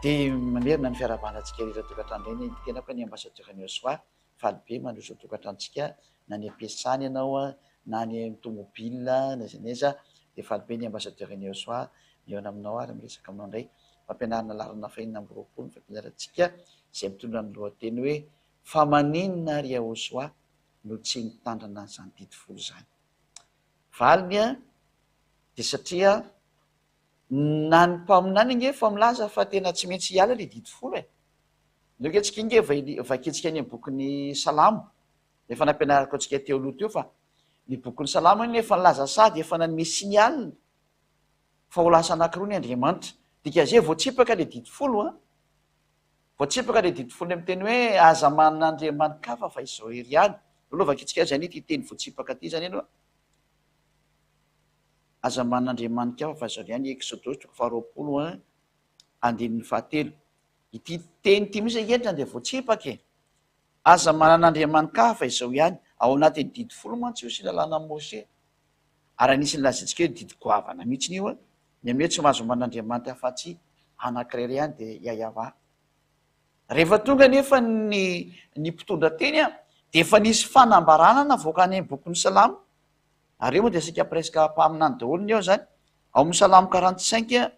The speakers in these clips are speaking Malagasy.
Dia mamerina ny fiarahabana antsika rehetra tokantrano indray ny tenako ny ambassadeur ny Osoa. Faly be mandroso ny tokantranontsika na any am-piasana ianao na any amin'ny tomobile na aiza na aiza dia faly be ny ambassadeur ny Osoa mihaona aminao ary miresaka aminao indray. Fampianarana laharana fahenina amby roapolo ny fampianarantsika izay mitondra ny lohateny hoe fa maninona ary Yahosoa no tsy mitandrina an'izany didy folo izany? Valiny dia satria Na ny mpaminany ange efa milaza fa tena tsy maintsy hiala ilay didy folo e! Ndao ange tsika ange vakintsika any amin'ny bokin'ny Salamo, efa nampianariko antsika teo aloha teo fa ny bokin'ny Salamo anie efa nilaza sady efa nanome signal fa ho lasa anankiroa ny Andriamanitra. Dikan'izay voatsipaka ilay didy folo an! Voatsipaka ilay didy folo miteny hoe aza manana andriamani-kafa fa izao irery ihany. Aloha vakintsika izany ity teny voatsipaka ity izany aloha. Aza manana andriamani-kafa fa izao ihany, Eksodosy toko faharoapolo andininy fahatelo. Ity teny ity mihitsy ange dia voatsipaka e! Aza manana andriamani-kafa fa izao ihany. Ao anatin'ny didy folo mantsy io sy lalànan'i Mose. Ary anisan'ny lazaintsika hoe didy goavana mihitsy io, ny amin'ny hoe tsy mahazo manana andriamanitra afa-tsy anankiray ihany dia Yahweh. Rehefa tonga anefa ny ny mpitondra teny dia efa nisy fanambarana navoaka any amin'ny bokin'ny Salamo. Ary eo moa dia saika presque mpaminany daholo ny eo zany. Ao amin'ny Salamo 45,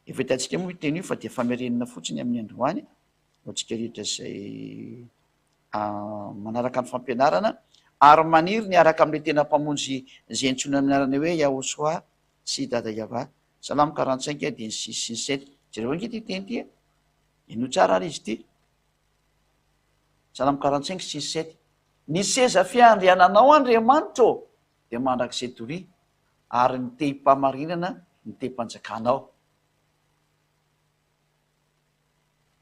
efa hitantsika moa io teny io fa dia famerenana fotsiny amin'ny androany ho antsika rehetra izay manaraka ny fampianarana ary maniry ny hiaraka amin'ilay tena Mpamonjy izay antsoina amin'ny anarana hoe Yahoshua sy Dada Yavah. Salamo 45 dia ny six sy ny sept. Jereo ange ity teny ity e. Henoy tsara ary izy ity. Salamo 45 six sept. Ny seza fiandriananao Andriamanitra ô dia mandrakizay doria, ary ny tehim-pahamarinana ny tehim-panjakanao.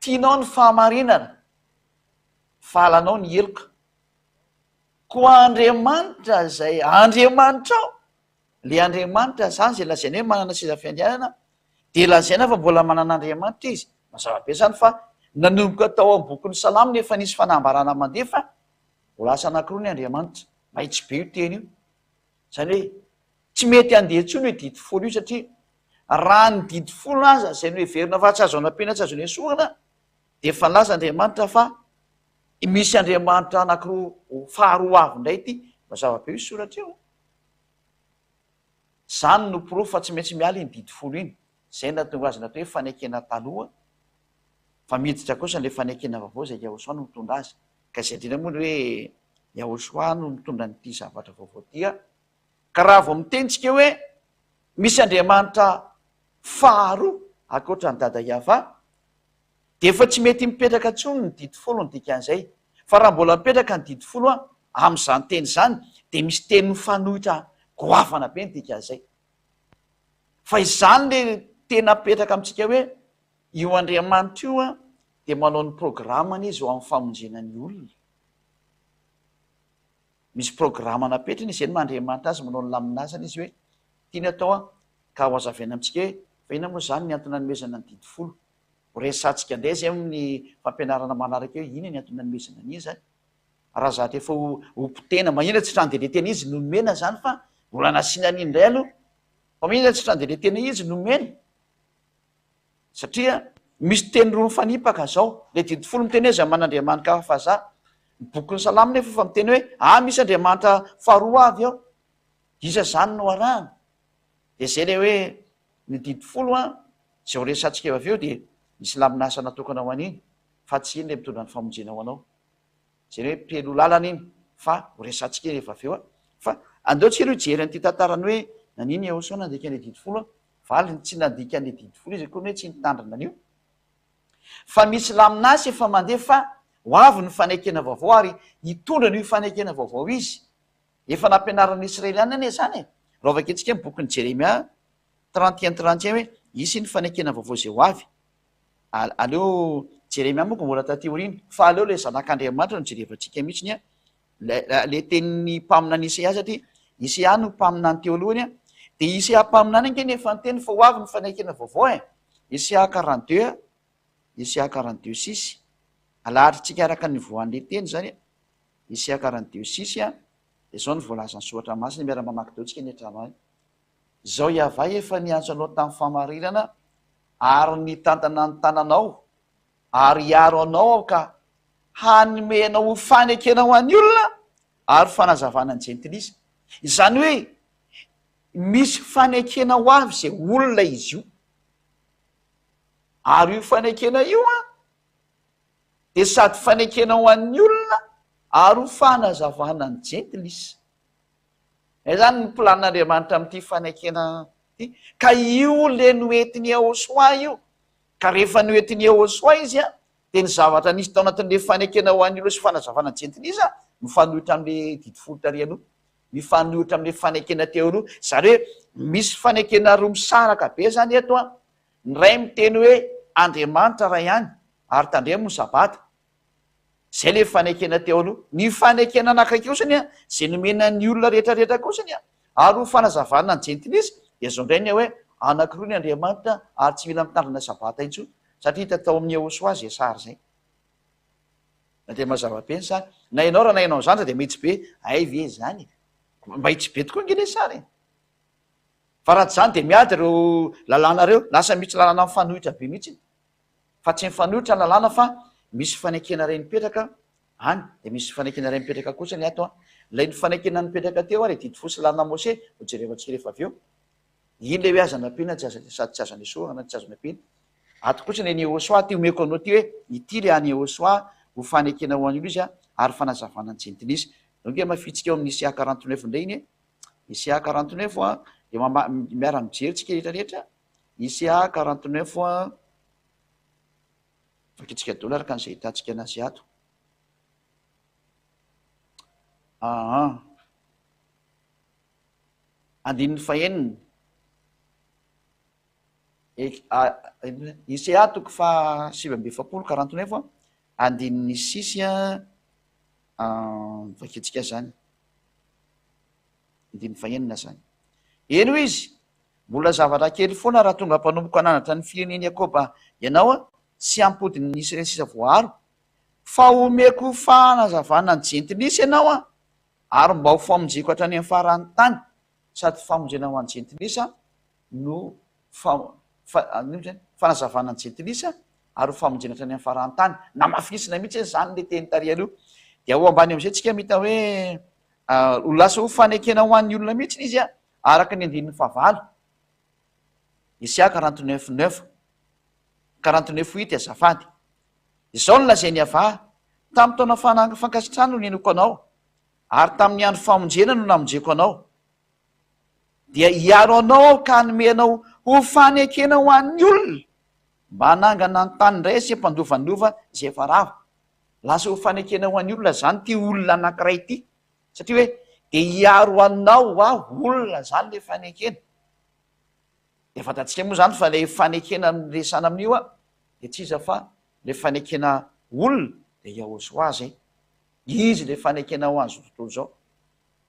Tianao ny fahamarinana, fa halanao ny heloka. Koa Andriamanitra izay Andriamanitrao, le Andriamanitra zany izay lazaina hoe manana seza fiandrianana, dia lazaina fa mbola manana Andriamanitra izy. Mazava be zany fa nanomboka tao amin'ny bokin'ny Salamo no efa nisy fanambarana mandeha fa ho lasa anankiroa ny Andriamanitra. Mahitsy be io teny io. Zany hoe tsy mety handeha intsony io didy folo io satria raha ny didy folo aza izay noheverina fa tsy azo anampiana tsy azo nesorina dia efa nilaza Andriamanitra fa misy Andriamanitra anankiroa faharoa avy indray ity. Mazava be io soratra io. Izany no porofo fa tsy maintsy miala iny didy folo iny. Izay no nahatonga azy natao hoe fanekena taloha fa miditra kosa ilay fanekena vaovao izay Yahoshuah no mitondra azy. Ka izay indrindra moa ny hoe Yahoshuah no mitondra an'ity zavatra vaovao ity a. Ka raha vao miteny tsika hoe misy Andriamanitra faharoa ankoatra an'i Dada Yavah dia efa tsy mety mipetraka intsony ny didy folo ny dikan'izay. Fa raha mbola mipetraka ny didy folo amin'izany teny izany dia misy teny mifanohitra goavana be ny dikan'izay. Fa izany le tena apetraka amintsika hoe io Andriamanitra io dia manao ny programany izy ho amin'ny famonjena ny olona. Misy programa napetrany izy, izay no maha Andriamanitra azy, manao ny lamin'asany izy hoe tiany atao an, ka ho azavaina amintsika hoe fa inona moa izany ny antony nanomezana ny didy folo. Ho resahantsika indray izay amin'ny fampianarana manaraka eo, inona ny antony nanomezana an'iny izany. Raha zatra efa ho ho potehina, maninona tsy trano de le tena izy no nomena izany fa mbola nasiana an'iny indray aloha. Fa maninona tsy trano de le tena izy no nomena? Satria misy teny roa mifanipaka zao. Le didy folo miteny hoe za man'Andriamanitra hafa fa za. Ny bokin'ny Salamo nefa efa miteny hoe ah misy Andriamanitra faharoa avy ao. Iza zany no arahana? De zay le hoe ny didy folo an, zay ho resahantsika eo avy eo dia misy lamin'asa natokana ho an'iny fa tsy iny le mitondra ny famonjena ho anao. Zay le hoe mpialoha lalana iny fa ho resahantsika iny rehefa avy eo an. Fa andeo tsika aloha hijery an'ity tantarany hoe nanino Yahoshuah nandika an'ilay didy folo an. Valiny, tsy nandika an'ilay didy folo izy akory hoe tsy nitandrina an'io. Fa misy lamin'asa efa mandeha fa ho avy ny fanekena vaovao ary hitondra an'io fanekena vaovao izy. Efa nampianarin'ny Israeliana anie izany e! Raha vakintsika ny bokin'i Jeremia 31 31 hoe hisy ny fanekena vaovao izay ho avy. Aleo Jeremia moa mbola taty aoriana fa aleo ilay zanak'Andriamanitra no jerevantsika mihitsy ny le tenin'ny mpaminany Isaia satria Isaia no mpaminany teo alohany a, dia Isaia mpaminany ange no efa niteny fa ho avy ny fanekena vaovao e, Isaia 42 a, Isaia 42 six, alahatritsika araka ny voan'le teny zany e, Isaia 42 six a, dia zao no voalazan'ny soratra masina, miara-mamaky daholo tsika any an-trano any. Izao Yavah efa niantso anao tamin'ny fahamarinana ary nitantana ny tananao ary hiaro anao Aho ka hanome anao ho fanekena ho an'ny olona ary ho fanazavana ny jentilisa. Izany hoe misy fanekena ho avy izay olona izy io. Ary io fanekena io an, dia sady fanekena ho an'ny olona ary ho fanazavana ny jentilisa. Izay izany ny planin'Andriamanitra amin'ity fanekena ity. Ka io le noentin'i Yahoshuah io. Ka rehefa noentin'i Yahoshuah izy an, dia ny zavatra nisy tao anatin'ilay fanekena ho an'ny olona sy fanazavana ny jentilisa, mifanohitra amin'ilay didy folo tary aloha. Mifanohitra amin'ilay fanekena teo aloha. Izany hoe misy fanekena roa misaraka be izany eto an. Ny iray miteny hoe Andriamanitra iray ihany, ary tandremo ny sabata. Izay ilay fanekena teo aloha. Ny fanekena anakaiky kosany an, izay nomena ny olona rehetra rehetra kosany an, ary ho fanazavana ny jentilisa, dia izao indray ny hoe anankiroa ny Andriamanitra ary tsy mila mitandrina sabata intsony, satria hita tao amin'ny Yehosua izay sary izay. Na dia mazava be ny sary. Na ianao raha nahaino an'izany dia mahitsy be, hay ve izany e? Mahitsy be tokoa ange ilay sary e! Fa raha tsy izany dia miady ireo lalàna ireo, lasa misy lalàna mifanohitra be mihitsy. Fa tsy mifanohitra ny lalàna fa misy fanekena iray mipetraka any, dia misy fanekena iray mipetraka kosa ny ato an. Ilay nifanekena nipetraka teo ary didy fo sy lalàna Mose ho jerevantsika rehefa avy eo. Iny ilay hoe aza nampiana tsy aza sady tsy azo nesorina tsy azo nampiana. Ato kosa ny an'i Yehosua ity omeko anao ity hoe ity ilay an'i Yehosua ho fanekena ho an'olo izy ary fanazavana ny jentilisa. Donc hamafintsika eo amin'ny Isaia 49 indray iny e. Isaia 49 an, dia miara-mijery tsika rehetra rehetra. ICA 49 a, vakintsika daholo araka an'izay ahitantsika anazy ato. Aa. Andininy fahenina. ICA toko faha 49 49 a, andininy six a, vakintsika zany. Andininy fahenina zany. Eny hoy izy, Mbola zavatra kely foana raha tonga mpanompoka hananatra ny firenen'i Jakoba ianao sy hampody ny Israely sisa voaaro, fa homeko fanazavana ny jentilisa ianao ary mba ho famonjeko hatrany amin'ny faran'ny tany, sady famonjena ho an'ny jentilisa no fanazavana ny jentilisa ary ho famonjena hatrany amin'ny faran'ny tany. Namafisina mihitsy izany ilay teny tary aloha. Dia ao ambany amin'izay tsika mahita hoe ho lasa ho fanekena ho an'ny olona mihitsy izy Araka ny andininy fahavalo, Isaia 49 neuf, 49 huit azafady. Izao no lazain'i Yavah, Tamin'ny taona fankasitrahana no nihainoako anao, ary tamin'ny andro famonjena no namonjeko anao. Dia hiaro anao Aho ka hanome anao ho fanekena ho an'ny olona, mba hanangana ny tany indray sy hampandovanova izay efa rava. Lasa ho fanekena ho an'ny olona izany ity olona anankiray ity. Satria hoe dia hiaro anao aho olona zany le fanekena. Dia fantatsika moa zany fa le fanekena resana amin'io a dia tsy iza fa le fanekena olona dia Yahosoa zay. Izy le fanekena ho an'izao tontolo izao.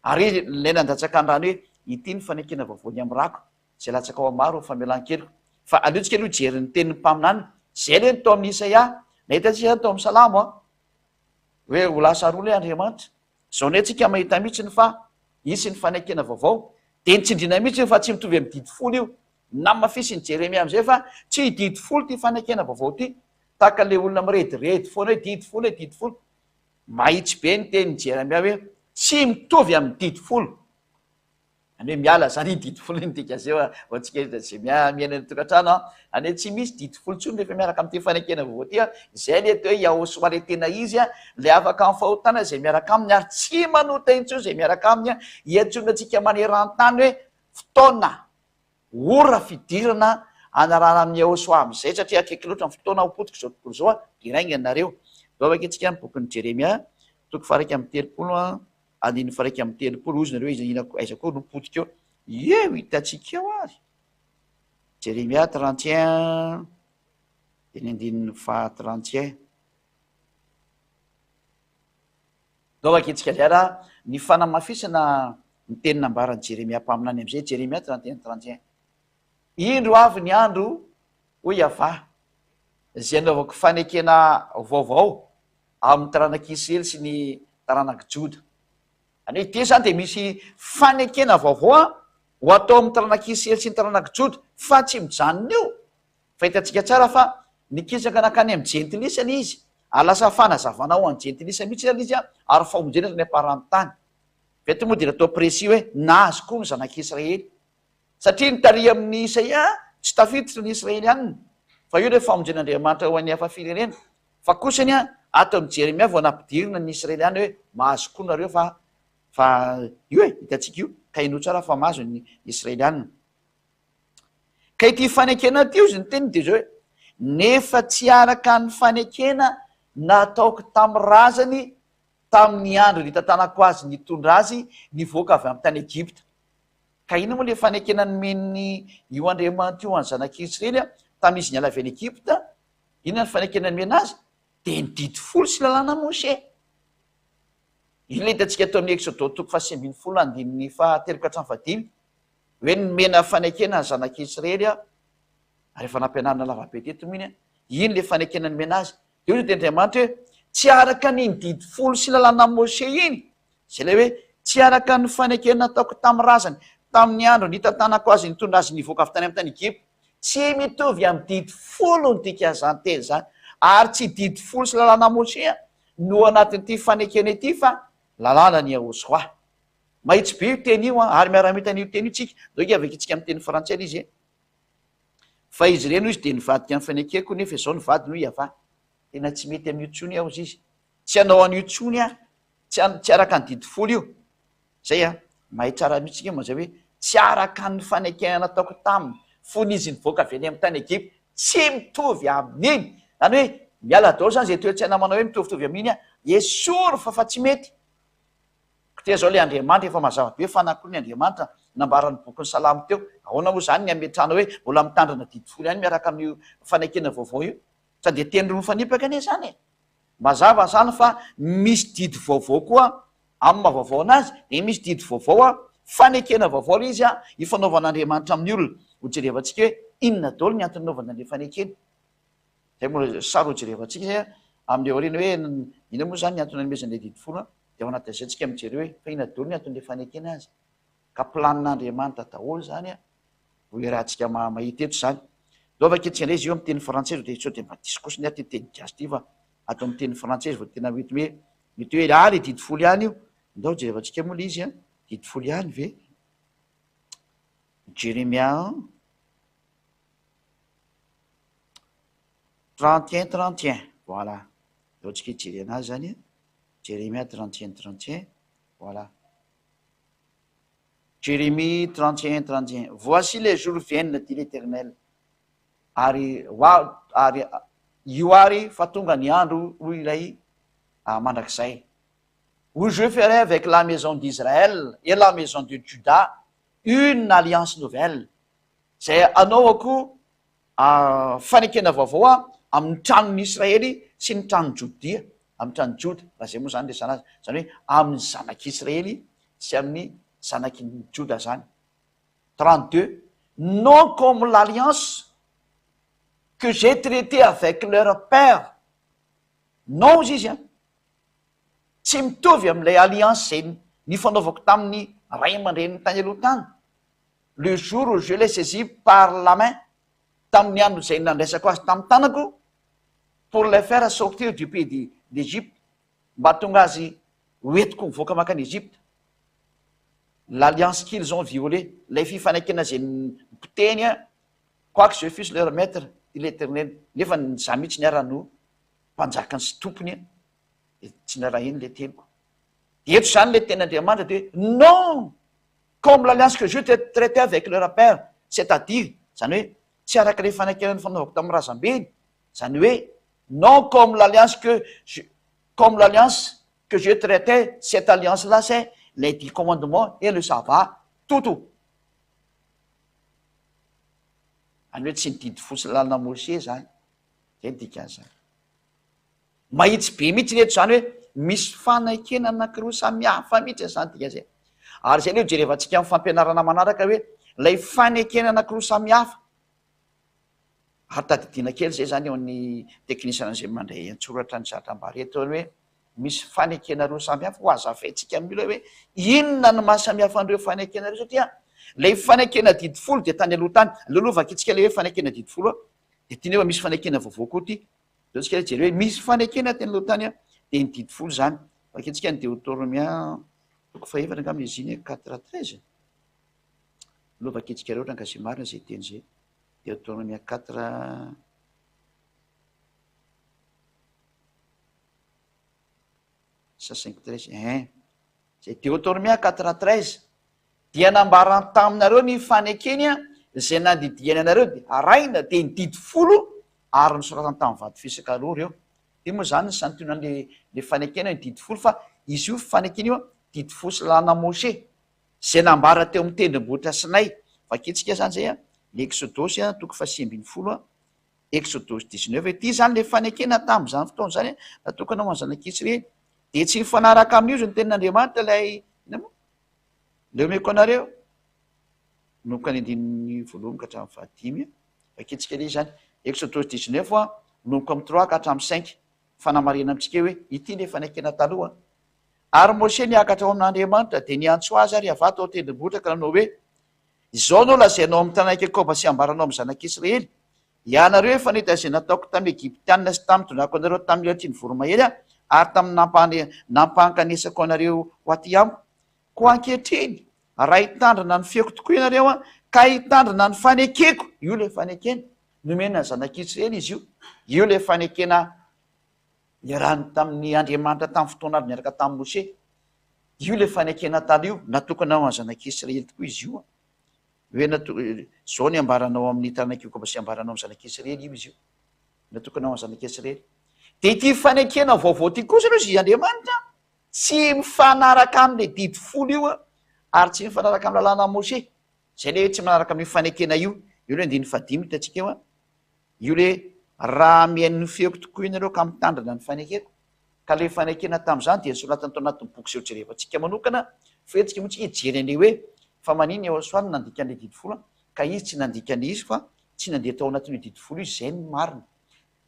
Ary izy le nandatsaka ny rano hoe ity ny fanekena vaovao ny amin'ny rako izay latsaka ao amin'ny maro ny famelan-keloka. Fa aleontsika aloha hijery ny tenin'ny mpaminany. Zay le ny tao amin'ny Isaia. Nahita antsika zany tao amin'ny Salamo a. Hoe ho lasa roa le Andriamanitra. Izao indray tsika mahita mihitsy fa hisy ny fanekena vaovao, dia nitsindriana mihitsy fa tsy mitovy amin'ny didy folo io. Namafisin'i Jeremia amin'izay fa tsy didy folo ity fanekena vaovao ity, tahaka ilay olona mirediredy foana hoe didy folo e, didy folo. Mahitsy be ny tenin'i Jeremia hoe tsy mitovy amin'ny didy folo. Any hoe miala zany iny didy folo iny dika zay ho antsika rehetra zay miaina any an-tokantrano an. Any hoe tsy misy didy folo intsony rehefa miaraka amin'ity fanekena vaovao ity an. Izay le atao hoe Yahosoa le tena izy an, le afaka amin'ny fahotana izay miaraka aminy ary tsy manota intsony izay miaraka aminy an. Iantsoana antsika maneran-tany hoe fotoana, ora fidirana anarahana amin'i Yahosoa amin'izay satria akaiky loatra ny fotoana ho potika izao tontolo izao an, dirainga nareo. Vavaka antsika ny bokin'i Jeremia toko faha 31 an. Andininy faha 31, hozy nareo iza ina aiza koa no potika eo? Eo hitantsika eo ary. Jeremia 31 dia ny andininy faha 31. Ndao vakintsika indray raha ny fanamafisana ny teny nambaran'i Jeremia mpaminany amin'izay, Jeremia 31 31. Indro avy ny andro, hoy Yavah, izay hanaovako fanekena vaovao amin'ny taranak'i Israely sy ny taranak'i Joda. Izany hoe ity izany dia misy fanekena vaovao. Ho atao amin'ny taranak'i Israely sy ny taranak'i Joda, fa tsy mijanona eo. Fa hitantsika tsara fa nikisaka nankany amin'ny jentilisa ilay izy, ary lasa fanazavana ho an'ny jentilisa mihitsy ilay izy, ary famonjena hatrany am-paran'ny tany. Fa eto moa dia natao précis hoe nahazo koa ny zanak'i Israely. Satria ny tary amin'i Isaia tsy tafiditra ny Israelianina, fa io ilay famonjen'Andriamanitra ho an'ny hafa firenena. Fa kosany ato amin'i Jeremia vao nampidirina ny Israeliana hoe mahazo koa nareo fa fa io e, hitantsika io, ka henoy tsara fa mahazo ny Israelianina. Ka ity fanekena ity hozy ny teniny dia izao hoe, nefa tsy araka ny fanekena nataoko tamin'ny razany tamin'ny andro nitantanako azy nitondra azy nivoaka avy amin'ny tany Egypta. Ka inona moa ilay fanekena nomen'ny io Andriamanitra io an'ny zanak'i Israely tamin'izy niala avy any Egypta? Inona ny fanekena nomena azy? Dia ny didy folo sy lalàna Moshe. Io ilay hitantsika ato amin'ny Eksodo toko faha-19 andininy fahatelo ka hatramin'ny fahadimy, hoe nomena fanekena ny zanak'i Israely, ary efa nampianarina lavabe teto moa iny, iny ilay fanekena nomena azy. Dia hoy ny Andriamanitra hoe, tsy araka an'iny didy folo sy lalàna Moshe iny, izay ilay hoe, tsy araka ny fanekena nataoko tamin'ny razany, tamin'ny andro nitantanako azy nitondra azy nivoaka avy tany amin'ny tany Egypta. Tsy mitovy amin'ny didy folo ny dikan'izany teny izany, ary tsy didy folo sy lalàna Moshe no anatin'ity fanekena ity fa lalànan'i Yahoshuah. Mahitsy be io teny io an, ary miara-mita an'io teny io tsika. Ndao ange avakintsika amin'ny teny frantsay ilay izy e. Fa izy ireny hoy izy dia nivadika ny fanekeko nefa izao ny vadiny hoy Yavah. Tena tsy mety amin'io intsony aho hozy izy. Tsy hanao an'io intsony aho. Tsy tsy araka ny didy folo io. Zay an. Mahay tsara mihitsy tsika mazay hoe tsy araka ny fanekena nataoko taminy fony izy nivoaka avy any amin'ny tany Egypta. Tsy mitovy amin'iny. Zany hoe miala daholo zany izay toe-tsaina manao hoe mitovitovy amin'iny an. Esory fa fa tsy mety. Koa zao le Andriamanitra efa mazava be fa na koa ny Andriamanitra nambaran'ny bokin'ny Salamo teo. Ahoana moa zany ny hametrahana hoe mbola mitandrina didy folo ihany miaraka amin'io fanekena vaovao io? Sa dia teny roa mifanipaka anie zany e! Mazava zany fa misy didy vaovao koa amin'ny maha vaovao anazy dia misy didy vaovao a, fanekena vaovao ilay izy a, ifanaovan'Andriamanitra amin'ny olona. Ho jerevantsika hoe inona daholo ny antony nanaovana an'ilay fanekena. Zay moa sary ho jerevantsika zay a, amin'ny aoriana hoe inona moa zany ny antony nanomezana ilay didy folo a, dia ao anatin'izay tsika mijery hoe fa inona daholo ny anton'ilay fanekena aza. Ka planin'Andriamanitra daholo zany a, ho iarahantsika mahita eto izany. Ndao vakintsika indray izy io amin'ny teny frantsay sao dia sao dia mba diso kosa ny ahy ity teny gasy ity fa ato amin'ny teny frantsay izy vao tena mety hoe mety hoe ah le didy folo ihany io. Ndao jerevantsika moa le izy a, didy folo ihany ve? Jeremia 31 31 voilà. Ndao tsika hijery anazy zany a. Jeremia 31 31 voilà. Jérémie 31 31 Voici les jours viennent, dit l'Éternel, ary ho ary io ary fa tonga ny andro, hoy ilay mandrakizay, où je ferai avec la maison d'Israël et la maison de Juda une alliance nouvelle, izay hanaovako fanekena vaovao amin'ny tranon'i Israely sy ny tranon'i Jodia, amin'ny tranon'i Joda, raha izay moa izany resahana azy, izany hoe amin'ny zanak'i Israely sy amin'ny zanaky ny Joda izany. 32, non comme l'alliance que j'ai traitée avec leur père, non hozy izy an, tsy mitovy amin'ilay alliance izay nifanaovako tamin'ny ray aman-dreniny tany aloha tany, le jour où je l'ai saisi par la main, tamin'ny andro izay nandraisako azy tamin'ny tanako, pour les faire sortir du pays d'Egypte, mba hahatonga azy ho entiko mivoaka mankany Egypte. L'alliance qu'ils ont violée, ilay fifanekena izay nipotehiny, quoique je fusse leur maître, dit l'Eternel, nefa izaho mihitsy niara no mpanjakany sy tompony, dia tsy narahiny ilay teniko. Dia eto izany ilay tenin'Andriamanitra dia hoe, non! Comme l'alliance que je traitais avec leur père, c'est à dire, izany hoe tsy araka ilay fanekena nifanaovako tamin'ny razambeny, izany hoe non comme l'alliance que je, comme l'alliance que je traitais, cette alliance là c'est les dix commandements et le sabbat, toto. Izany hoe tsy ny didy folo sy lalana Moshe izany, izay ny dikan'izany. Mahitsy be mihitsy ny eto izany hoe misy fanekena anankiroa samy hafa mihitsy izany dika izay. Ary izay aloha jerevantsika amin'ny fampianarana manaraka hoe ilay fanekena anankiroa samy hafa. Ary tadidiana kely izay izany eo amin'ny teknisiana izay mandray an-tsoratra ny zavatra ambara eto hoe misy fanekena roa samy hafa. Ho hazavaintsika amin'io ilay hoe inona no maha samy hafa an'ireo fanekena ireo satria Ilay fanekena didy folo dia tany aloha tany. Aleo aloha vakintsika ilay hoe fanekena didy folo a. Dia tiana hoe misy fanekena vaovao koa ity. Aleo tsika hijery hoe misy fanekena teny aloha tany a, dia ny didy folo izany. Vakintsika ny Deotornomia toko fahefatra angamba izy iny, quatre treize. Aleo vakintsika ireo ohatra ka izay marina izay teny izay. Deotornomia quatre. Sa cinq treize, ein. Izay Deotornomia quatre treize. Dia nambarany taminareo ny fanekeny izay nandidiany anareo dia arahina, dia ny didy folo ary nosoratany tamin'ny vato fisaka roa ireo. Ity moa izany ny santionan'ilay ilay fanekena ny didy folo fa izy io fanekena io didy folo sy lalàna Moshe izay nambara teo amin'ny tendrombohitra Sinay. Vakintsika izany izay ny Eksodosy toko fahasivy 19 Eksodosy 19. Ity izany ilay fanekena tamin'izany fotoana izany natokana ho an'ny zanak'Israely. Dia tsy mifanaraka amin'io izy ny tenin'Andriamanitra ilay inona moa? Ilay omeko anareo, manomboka ny andininy voalohany ka hatramin'ny fahadimy. Vakintsika ilay izy izany. Exodosy dix-neuf, manomboka amin'ny trois ka hatramin'ny cinq. Fanamarihana amintsika hoe ity ilay fanekena taloha. Ary Moshe niakatra ao amin'Andriamanitra, dia niantso azy ary Yavah tao an-tendrombohitra ka nanao hoe, Izao no lazainao amin'ny taranak'i Jakoba sy ambaranao amin'ny zanak'Israely, Ianareo efa nahita izay nataoko tamin'ny Egyptiana sy tamin'ny nitondrako anareo tamin'ny elatry ny voromahery aho, ary tamin'ny nampankanesako anareo ho aty amiko. Koa ankehitriny, raha hitandrina ny feoko tokoa ianareo ka hitandrina ny fanekeko, io ilay fanekena nomena ny zanak'Israely izy io, io ilay fanekena niarahany tamin'ny Andriamanitra tamin'ny fotoana avy niaraka tamin'i Moshe, io ilay fanekena taloha io, natokana ho an'ny zanak'Israely tokoa izy io. Hoe nato, izao ny ambaranao amin'ny taranak'i Jakoba sy ambaranao amin'ny zanak'Israely io izy io. Natokana ho an'ny zanak'Israely. Dia ity fanekena vaovao ity kosa aloha izy Andriamanitra tsy mifanaraka amin'ilay didy folo io ary tsy mifanaraka amin'ny lalàna Moshe. Izay ilay hoe tsy manaraka amin'io fanekena io. Io ilay andininy fahadimy hitantsika eo. Io ilay raha mihaino ny feoko tokoa ianareo ka mitandrina ny fanekeko. Ka ilay fanekena tamin'izany dia nosoratana tao anatin'ny boky izay hojerevantsika manokana, fa etsika moa tsika hijery an'ilay hoe fa maninona Yehosua no nandika an'ilay didy folo ka izy tsy nandika an'ilay izy fa tsy nandeha tao anatin'io didy folo io izy, izay no marina.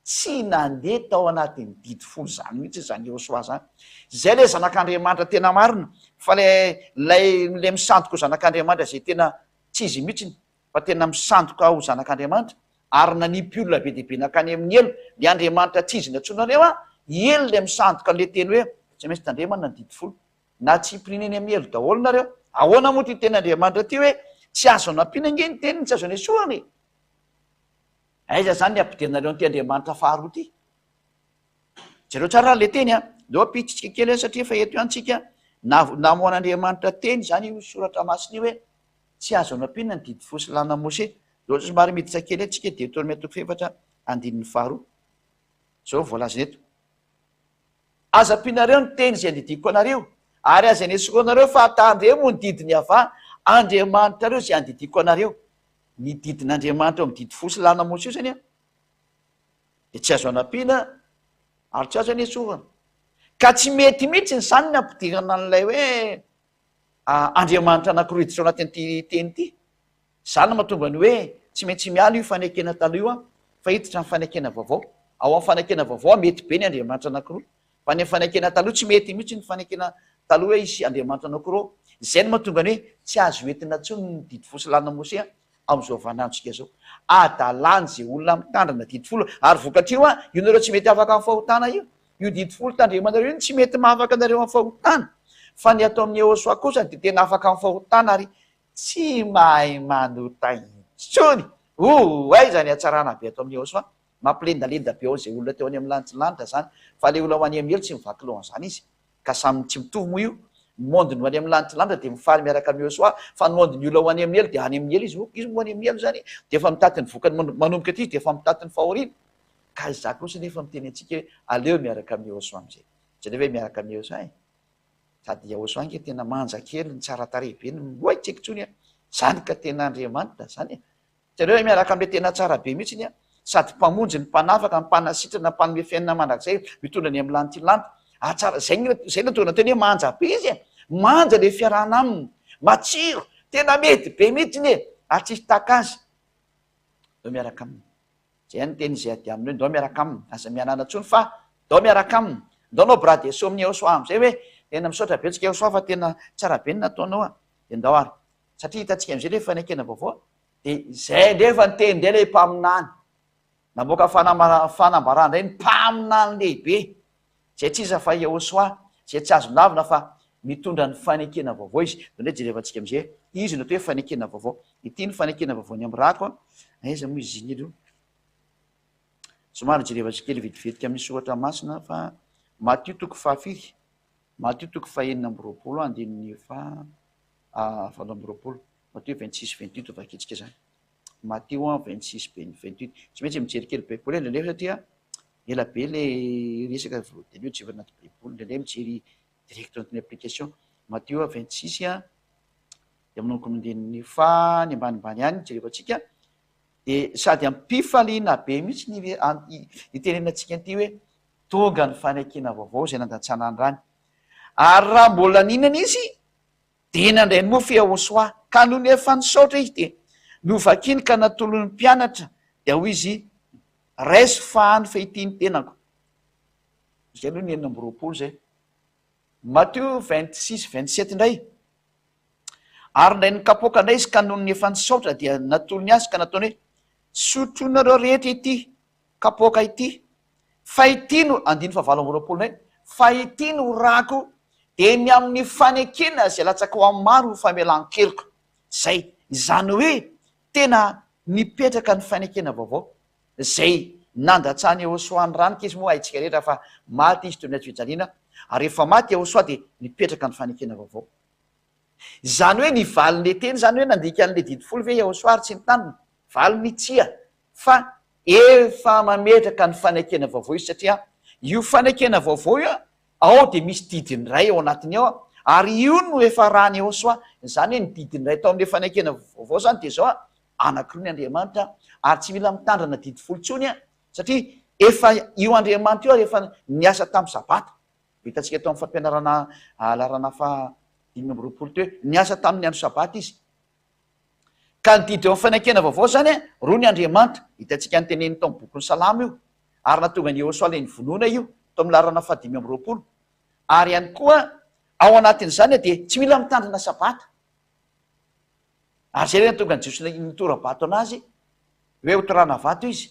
Tsy nandeha tao anatin'ny didy folo izany mihitsy izany Yehosua izany. Izay ilay zanak'Andriamanitra tena marina fa ilay ilay ilay misandoka ho zanak'Andriamanitra izay tena tsy izy mihitsiny. fa tena misandoka ho zanak'Andriamanitra, ary nanipy olona be dia be nankany amin'ny helo, le Andriamanitra tsy izy nantsoinareo an, helo le misandoka an'le teny hoe tsy maintsy tandremana ny didy folo, na tsipiriana eny amin'ny helo daholo nareo, ahoana moa ity teny Andriamanitra ity hoe tsy azo anampiana ange ny teniny, tsy azo anesorana e! Aiza zany ny ampidiranareo an'ity Andriamanitra faharoa ity? Jereo tsara ary le teny an, ndao ampiditsika kely satria efa eto ihany tsika, namohan'Andriamanitra teny zany io soratra masina io hoe Tsy azo anampiana ny didy fo sy lalàna Mose. Raha somary miditra kely eto isika, Deoteronomia toko fahefatra andininy faharoa. Izao no voalazany eto, Aza ampianareo ny teny izay andidiako anareo, ary aza anesoronareo fa tandremo ny didin'i Yavah Andriamanitrareo izay andidiako anareo. Ny didin'Andriamanitra eo amin'ny didy fo sy lalàna Mose io izany dia tsy azo anampiana ary tsy azo anesorana. Ka tsy mety mihitsy izany ny ampidirana an'ilay hoe Andriamanitra anankiroa hiditra ao anatin'ity teny ity. Izany no mahatonga ny hoe tsy maintsy miala io fanekena taloha io fa hiditra amin'ny fanekena vaovao. Ao amin'ny fanekena vaovao mety be ny Andriamanitra anankiroa. Fa ny amin'ny fanekena taloha tsy mety mihitsy ny fanekena taloha hoe hisy Andriamanitra anankiroa ao. Izay no mahatonga ny hoe tsy azo entina intsony ny didy folo sy lalàna Mosea amin'izao vaninandrontsika izao. Adalàna izay olona mitandrina didy folo ary vokatr'io io nareo tsy mety afaka amin'ny fahotana io. Io didy folo tandremanareo io no tsy mety mahafaka anareo amin'ny fahotana, fa ny ato amin'i Yehosua kosa dia tena afaka amin'ny fahotana ary tsy mahay manota intsony. Oh, aiza ny hatsarana be ato amin'i Yehosua? Mampilendalenda be ao izay olona teo any amin'ny lanitry ny lanitra izany, fa ilay olona ho any amin'ny helo tsy mivaky loha an'izany izy. Ka samy tsy mitovy moa io. Ny monde-ny ho any amin'ny lanitry ny lanitra dia mifaly miaraka amin'i Yehosua, fa ny monde-ny olona ho any amin'ny helo dia any amin'ny helo izy. Izy moa any amin'ny helo izany dia efa mitaty ny vokany manomboka aty izy dia efa mitaty ny fahoriana. Ka izaho kosa nefa miteny antsika hoe aleo miaraka amin'i Yehosua amin'izay. Jereo hoe miaraka amin'i Yehosua e. Sady Yehosua ange tena manja kely, ny tsara tarehy be, ny oay tsy haiko intsony a. Zany ka tena Andriamanitra zany e. Jereo hoe miaraka amin'ilay tena tsara be mihitsiny a. Sady mpamonjy, ny mpanafaka, ny mpanasitrana, ny mpanome fiainana mandrakizay, mitondra ny amin'ny lanitra lanitra. Ah tsara, zay zay no tonga teny hoe manja be izy e. Manja ilay fiarahana aminy. Matsiro, tena mety be mihitsiny e. Ary tsisy tahaka azy. Aleo miaraka aminy. Zay ihany ny teny izay ady aminy hoe ndao miaraka aminy, aza mianana intsony fa ndao miaraka aminy, ndao anao bras de saut amin'i Eosoa amizay hoe tena misaotra betsaka Eosoa fa tena tsara be ny nataonao a, de ndao ary. Satria hitantsika amin'izay ilay fanekena vaovao, dia izay indray efa niteny indray ilay mpaminany. Namoaka fanambarana indray ny mpaminany lehibe, izay tsy iza fa Yehosua, izay tsy azo lavina fa mitondra ny fanekena vaovao izy. Dia indray jerevantsika amin'izay, izy no atao hoe fanekena vaovao. Ity ny fanekena vaovao ny amin'ny rako, aiza moa izy iny aloha? Somary jerevantsika kely vetivetika amin'ny soratra masina fa Matio toko fahafiry? Matio toko faha-26 andininy faha 28. Matio 26 28 vakintsika izany. Matio 26 28. Tsy maintsy mijery kely baiboly indraindray satria ela be le resaka vao dia aleo jerena anaty baiboly indraindray mijery direct anatin'ny application. Matio 26 dia manomboka amin'ny andininy faha ny ambanimbany any jerevantsika. Dia sady am-pifaliana be mihitsy ny itenenantsika an'ity hoe tonga ny fanekena vaovao izay nandatsana ny rany. Ary raha mbola nihinana izy, dia nandray ny mofo Yehosua, ka nony efa nisaotra izy dia novakiny ka natolony ny mpianatra, dia hoy izy, Raiso fahano fa ity ny tenako. Izay aloha ny 26 izay. Matio 26, 27 indray. Ary indray nikapoka indray izy ka nony efa nisaotra dia natolony azy ka nataony hoe, Sotroinareo rehetra ity kapoaka ity, fa ity no, andininy fahavalo amby 20 indray, fa ity no rako, dia ny amin'ny fanekena izay latsaka ho amin'ny maro ho famelan-keloka. Izay, izany hoe tena nipetraka ny fanekena vaovao, izay nandatsahan'i Yehosua ny rany, k'izy moa haintsika rehetra fa maty izy teo amin'ny hazo fijaliana, ary rehefa maty Yehosua dia nipetraka ny fanekena vaovao. Izany hoe ny valin'ilay teny izany hoe nandika an'ilay didy folo ve Yahoshuah ary tsy nitandrina? Valiny tsia, fa efa mametraka ny fanekena vaovao izy satria io fanekena vaovao io ao dia misy didiny iray ao anatiny ao ary io no efa ràn'i Yahoshuah. Izany hoe ny didiny iray tao amin'ilay fanekena vaovao izany dia izao, anankiroa ny Andriamanitra ary tsy mila mitandrina didy folo intsony satria efa io Andriamanitra io ary efa niasa tamin'ny sabata. Hitantsika tao amin'ny fampianarana laharana faha 25 teo hoe niasa tamin'ny andro sabata izy. Ka ny didy eo amin'ny fanekena vaovao izany, roa ny Andriamanitra. Hitantsika ny teneniny tao amin'ny bokin'ny Salamo io. Ary nahatonga an'i Yehosua ilay nivonoana io, tao amin'ny laharana faha 25. Ary ihany koa, ao anatin'izany dia tsy mila mitandrina sabata. Ary izay ilay nahatonga an'i Jiosy nitora-bato an'azy, hoe hotorahana vato izy.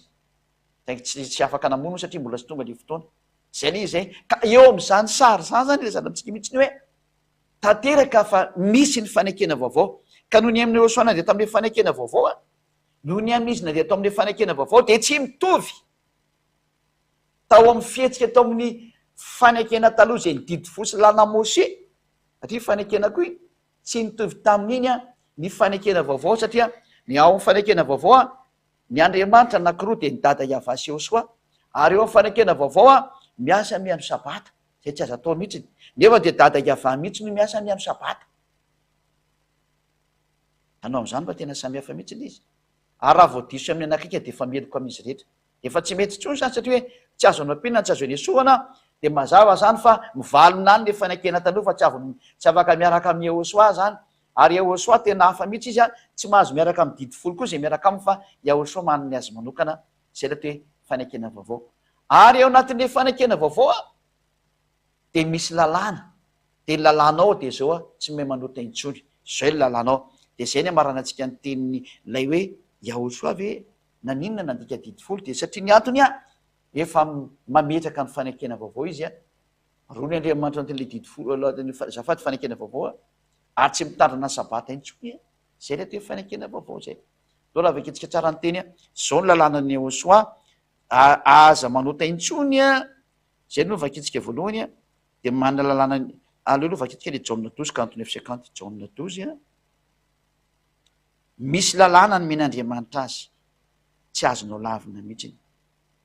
Saingy tsy afaka namono satria mbola tsy tonga ilay fotoana. Zay le izy e! Ka eo amin'izany sary izany zany ilazana amintsika mihitsy ny hoe tanteraka fa misy ny fanekena vaovao. Ka noho ny amin'i Yehosua nandeha tamin'ilay fanekena vaovao an, noho ny amin'izy nandeha tao amin'ilay fanekena vaovao dia tsy mitovy tao amin'ny fihetsika tao amin'ny fanekena taloha izay ny didy fo sy lalàna Moshe, satria fanekena koa iny, tsy nitovy tamin'iny an ny fanekena vaovao satria ny ao amin'ny fanekena vaovao an Ny Andriamanitra anankiroa dia ny Dada Yavah sy Yehosua, ary eo amin'ny fanekena vaovao an, miasa mihaino Sabata, izay tsy azo atao mihitsiny, nefa dia Dada Yavah mihitsy no miasa mihaino Sabata. Hanao amin'izany fa tena samihafa mihitsy ilay izy. Ary raha vao diso amin'ny anakika dia efa meloka amin'izy rehetra. Efa tsy mety intsony izany satria hoe tsy azo anampiana, tsy azo anesorana, dia mazava izany fa mivalona any ilay fanekena taloha fa tsy avy tsy afaka miaraka amin'i Yehosua izany. Ary Yahoshuah tena hafa mihitsy izy an, tsy mahazo miaraka amin'ny didy folo koa izay miaraka aminy fa Yahoshuah manana ny azy manokana, izay ilay atao hoe fanekena vaovao. Ary ao anatin'ilay fanekena vaovao an, dia misy lalàna, dia ny lalàna ao dia izao an, tsy mahay manota intsony, izao ny lalàna ao. Dia izay ny amaranantsika ny tenin'ilay hoe Yahoshuah ve naninona nandika didy folo, dia satria ny antony an, efa mametraka ny fanekena vaovao izy an, Roa ny Andriamanitra anatin'ilay didy folo, azafady, fanekena vaovao a, ary tsy mitandrina ny sabata intsony e. Izay ilay atao hoe fanekena vaovao izay. Ndao raha vakintsika tsara ny teny a, izao ny lalànan'i Yehosua, aza manota intsony a, izay no vakintsika voalohany a, dia manana lalàna, aleo aloha vakintsika ilay Jaona 12 49 50, Jaona 12 a, misy lalàna nomen'Andriamanitra azy, tsy azonao lavina mihitsy.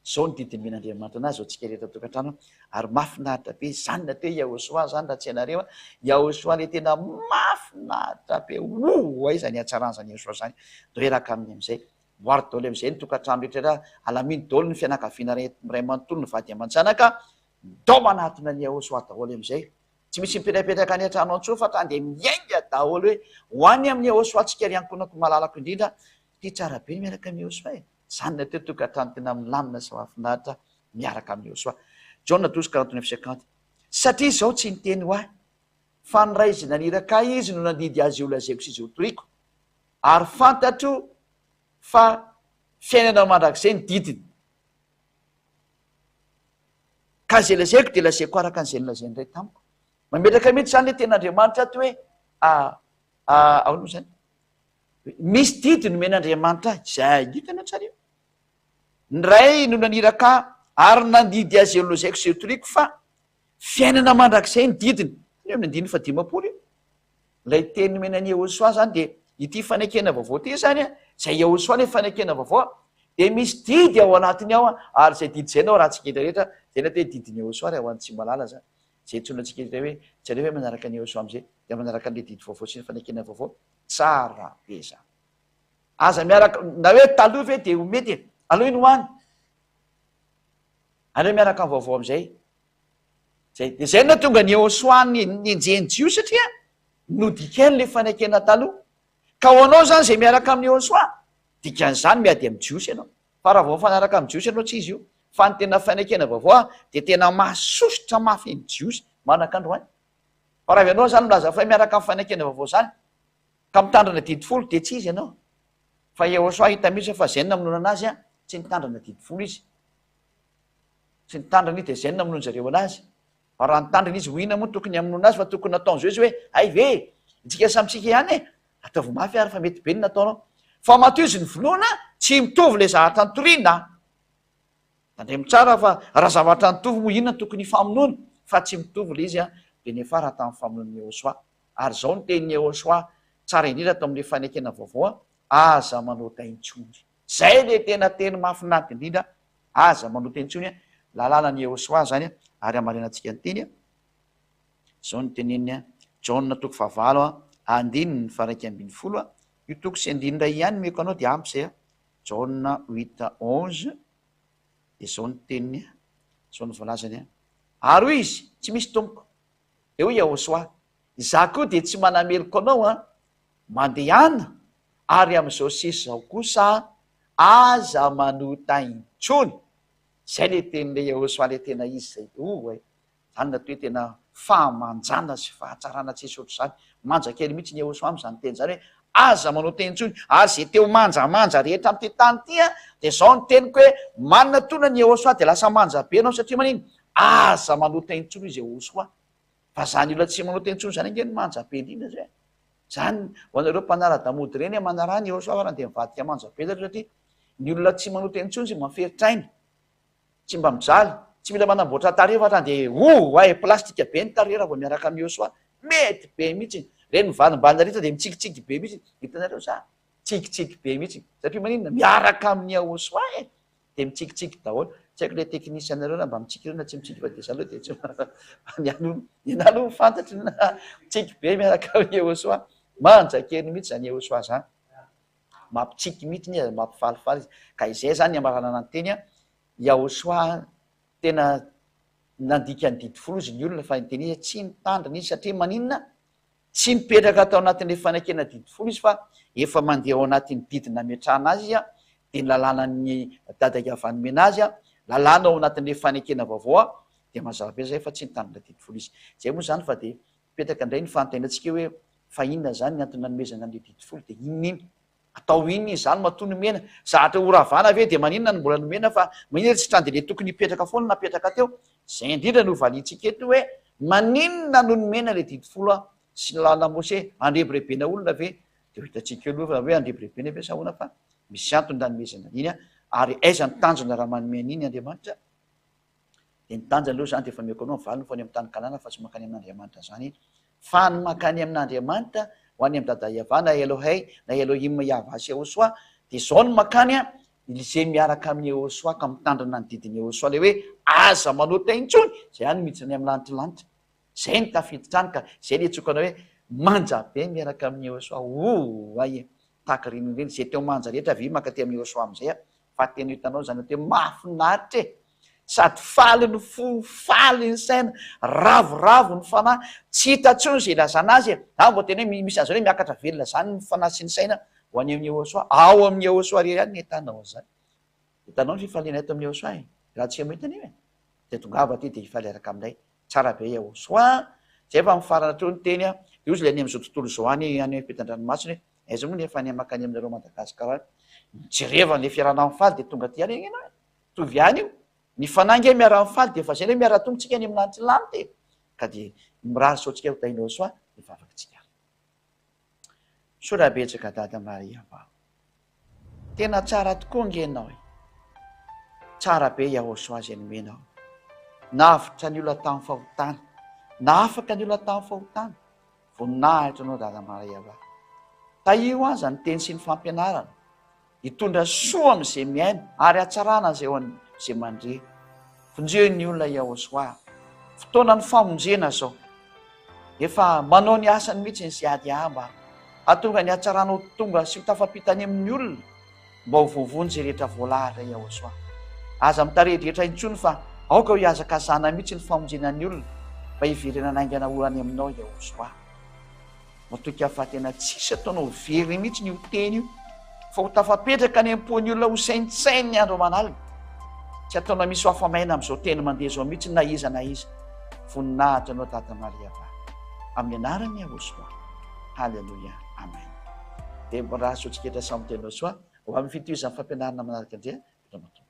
Zao ny didy nomen'Andriamanitra anazy ho antsika rehetra tokantrano ary mafinaritra be zany ny atao hoe Yahosoa zany raha tsy hainareo a, Yahosoa le tena mafinaritra be ouh aiza ny hatsaran'izany Yahosoa zany, ndao hiaraka aminy amizay, voary daholo amizay ny tokantrano rehetra rehetra, alamino daholo ny fianakaviana ray manontolo ny vady aman-janaka, ndao manatona an'i Yahosoa daholo amizay, tsy misy mipetrapetraka any an-trano intsony fa tonga dia miainga daholo hoe ho any amin'i Yahosoa tsika ry ankohonako malalako indrindra, ty tsara be ny miaraka amin'i Yahosoa e. Izany ny atao hoe tokantrano tena milamina sy mahafinaritra miaraka amin'i Yehosua. Jaona 12 49 50. Satria izao tsy niteny ho ahy, fa ny Ray izay naniraka ahy Izy no nandidy azy holazaiko sy izay hotoriko. Ary fantatro fa fiainana mandrakizay ny didiny. Ka izay lazaiko dia lazaiko araka an'izay nolazain'ny Ray tamiko. Mametraka mihitsy izany ilay tenin'Andriamanitra ato hoe, ahoana moa izany? Misy didy nomen'Andriamanitra ahy. Izay hitanao tsara io. Ny Ray no naniraka ahy ary nandidy azy eo nolazaiko sy hotoriko fa fiainana mandrakizay ny didiny. Io amin'ny andininy faha-50 io. Ilay teny nomena an'i Yehosua izany dia ity fanekena vaovao ity izany an, izay Yehosua ilay fanekena vaovao dia misy didy ao anatiny ao ary izay didy izay no arahantsika rehetra, izay ny atao hoe didin'i Yehosua raha ho an'ny tsy mahalala izany. Izay antsoina antsika indray hoe tsy aleo ve manaraka an'i Yehosua amin'izay dia manaraka an'ilay didy vaovao sy ny fanekena vaovao. Tsara be izany. Aza miaraka, na hoe taloha ve dia ho mety e, aleo iny ho any. Aleo miaraka amin'ny vaovao amin'izay. Zay, dia zay no nahatonga an'i Yehosua nenjehin'ny Jiosy satria nodikainy ilay fanekena taloha. Ka ho anao izany izay miaraka amin'i Yehosua, dikan'izany miady amin'ny Jiosy ianao. Fa raha vao mifanaraka amin'ny Jiosy ianao tsy izy io. Fa ny tena fanekena vaovao dia tena mahasosotra mafy ny Jiosy manak'androany. Fa raha avy ianao izany milaza fa hoe miaraka amin'ny fanekena vaovao izany, ka mitandrina didy folo dia tsy izy ianao. Fa Yehosua hita mihitsy fa izay no namonoana anazy, tsy nitandrina didy folo izy. Tsy nitandrina izy dia izay no namonoan zareo anazy. Fa raha nitandrina izy ho inona moa tokony hamonoana azy fa tokony nataon'izao izy hoe hay ve e! Itsika samy tsika ihany e! Ataovy mafy ary fa mety be ny nataonao. Fa matoa izy novonoina tsy mitovy ilay zavatra nitoriana. Tandremo tsara fa raha zavatra nitovy moa inona no tokony hifamonoana fa tsy mitovy ilay izy an! Dia niafara tamin'ny famonoan'i Yehosua. Ary izao ny tenin'i Yehosua tsara indrindra ato amin'ilay fanekena vaovao an! Aza manota intsony. Zay le tena teny mahafinaritra indrindra, aza manota intsony a, lalàna ny Yehosua zany a, ary hamarinantsika ny teny a, zao no teneniny a, Jaona toko fahavalo a, andininy faha-11 a, io toko sy andininy iray ihany omeko anao dia ampy zay a, Jaona huit onze, dia zao no teniny a, zao no voalazany a, ary hoy izy, tsy misy tompoko, dia hoy Yehosua, izaho koa dia tsy manameloka anao a, Mandehana ary amin'izao sisa izao kosa aza manota intsony. Izay ilay tenin'ilay Yehosua ilay tena izy izay. Oh eh! Izany no atao hoe tena fahamanjana sy fahatsarana tsisy ohatr'izany. Manja kely mihitsy ny Yehosua amin'izany teny izany hoe aza manota intsony. Ary izay te ho manjamanja rehetra amin'ity tany ity an, dia izao no teniko hoe manatona ny Yehosua dia lasa manja be ianao satria manino? Aza manota intsony izy Yehosua. Fa zany olona tsy manota intsony zany ange no manja be indrindra zay. Zany ho anareo mpanara-damody ireny manaraha ny Yehosua farany dia mivadika manja be zareo satria ny olona tsy manota intsony tsy mba miferitraina, tsy mba mijaly, tsy mila manamboatra tarehy fa hatrany dia oh ay plastika be ny tarehy raha vao miaraka amin'i Yehosua. Mety be mihitsy. Ireny mivalimbalina rehetra dia mitsikitsiky be mihitsy. Hitanareo sa? Tsikitsiky be mihitsy. Satria maninona? Miaraka amin'i Yehosua e. Dia mitsikitsiky daholo. Tsy haiko ilay technicien-nareo na mba mitsiky ireo na tsy mitsiky fa dia za aloha dia tsy ny aloha ny anahy aloha fantatro na mitsiky be miaraka amin'i Yehosua. Manja kely mihitsy izany Yehosua izany. Mampitsiky mihitsy izy, mampifalifaly izy. Ka izay izany ny hamaranana ny teny an, Yahosua tena nandika ny didy folo izy ny olona fa ny teny izy tsy nitandrina izy satria maninona? Tsy mipetraka tao anatin'ilay fanekena didy folo izy fa efa mandeha ao anatin'ny didy nametrahana azy izy dia ny lalànan'ny dada Yavah nomena azy, lalàna ao anatin'ilay fanekena vaovao dia mazava be izay fa tsy nitandrina didy folo izy. Izay moa izany fa dia mipetraka indray ny fanontaniantsika hoe fa inona izany ny antony nanomezana an'ilay didy folo dia inona iny? Atao inona izany matoa nomena? Zahatra ho ravana ve dia maninona no mbola nomena fa maninona tsy trano dia le tokony hipetraka foana napetraka teo? Zay indrindra no valiantsika eto hoe maninona no nomena le didy folo sy ny lalana Mose? Andrebirebena olona ve? Dia ho hitantsika eo aloha hoe andrebirebena ve sa ahoana fa misy antony nanomezana an'iny ary aiza ny tanjona raha manome an'iny Andriamanitra? Dia ny tanjany aloha izany dia efa omeko anao ny valiny fa any amin'ny tany Kanana fa tsy mankany amin'Andriamanitra izany fa ny mankany amin'Andriamanitra ho any amin'i Dada Yavah na Elohey na Elohim Yavah sy Yehosua dia izao no mankany an, izay miaraka amin'i Yehosua ka mitandrina ny didin'i Yehosua ilay hoe aza manota intsony, izay ihany no miditra any amin'ny lanitry lanitra, izay no tafiditra any ka izay ilay antsoiko anao hoe manja be miaraka amin'i Yehosua, ouay e, tahaka ireny ireny, izay teo manja rehetra avia mankaty amin'i Yehosua amin'izay an. Fa tena hitanao izany atao hoe mahafinaritra e! Sady faly ny fo, faly ny saina, ravoravo ny fanahy, tsy hita intsony izay ilazana azy e! Za vao tena hoe misy an'izany hoe miakatra velona izany ny fanahy sy ny saina ho any amin'i Yehosua. Ao amin'i Yehosua irery ihany ny ahitanao an'izany. Hitanao ny fifaliana eto amin'i Yehosua e! Raha tsy mahita an'io e! Dia tongava aty dia hifaly hiaraka aminay. Tsara be Yehosua a! Zay fa mifarana hatreo ny teny a! Dia hozy ilay any amin'izao tontolo izao any, any ampitan-dranomasina hoe. Aiza moa ny efa any makany aminareo Madagascar any. Mijereva le fiarahana mifaly de tonga aty ihany ianao e. Mitovy ihany io. Ny fanahy nge miara mifaly de efa zay le miara tonga tsika any amin'ny lanitra lanitra e. Ka de mirary soa antsika ho tahinao soa ny vavaka tsika. Misaotra betsaka Dada Maria va. Tena tsara tokoa nge enao e. Tsara be Yahosoa izay nomenao. Navotra ny olona tamin'ny fahotana. Nahafaka ny olona tamin'ny fahotana. Voninahitra anao Dada Maria va. Tahio aza ny teny sy ny fampianarana. Hitondra soa amin'izay mihaino ary hatsarana izay ho an'izay mandre. Vonjeo ny olona Yahosoa. Fotoanan'ny famonjena izao. Efa manao ny asany mihitsy ny CADA mba hahatonga ny hatsarana ho tonga sy ho tafapita any amin'ny olona mba ho voavonjy izay rehetra voalahatra Yahosoa. Aza mitarehidrehitra intsony fa aoka ho hihazakazahana mihitsy ny famonjena ny olona mba hiverenana haingana ho any aminao Yahosoa. Matoky aho fa tena tsisy ataonao very mihitsy io teny io fa ho tafapetraka any am-pon'ny olona ho saintsaininy andro aman'alina. Tsy ataonao misy ho afa-maina amin'izao teny mandeha izao mihitsy na iza na iza. Voninahitra anao Dada Maria va. Amin'ny anaran'i Yahoshuah. Haleloia. Amen. Dia mirary soa antsika rehetra samy teny soa ho amin'ny fitohizan'ny fampianarana manaraka indray. Veloma tompoko.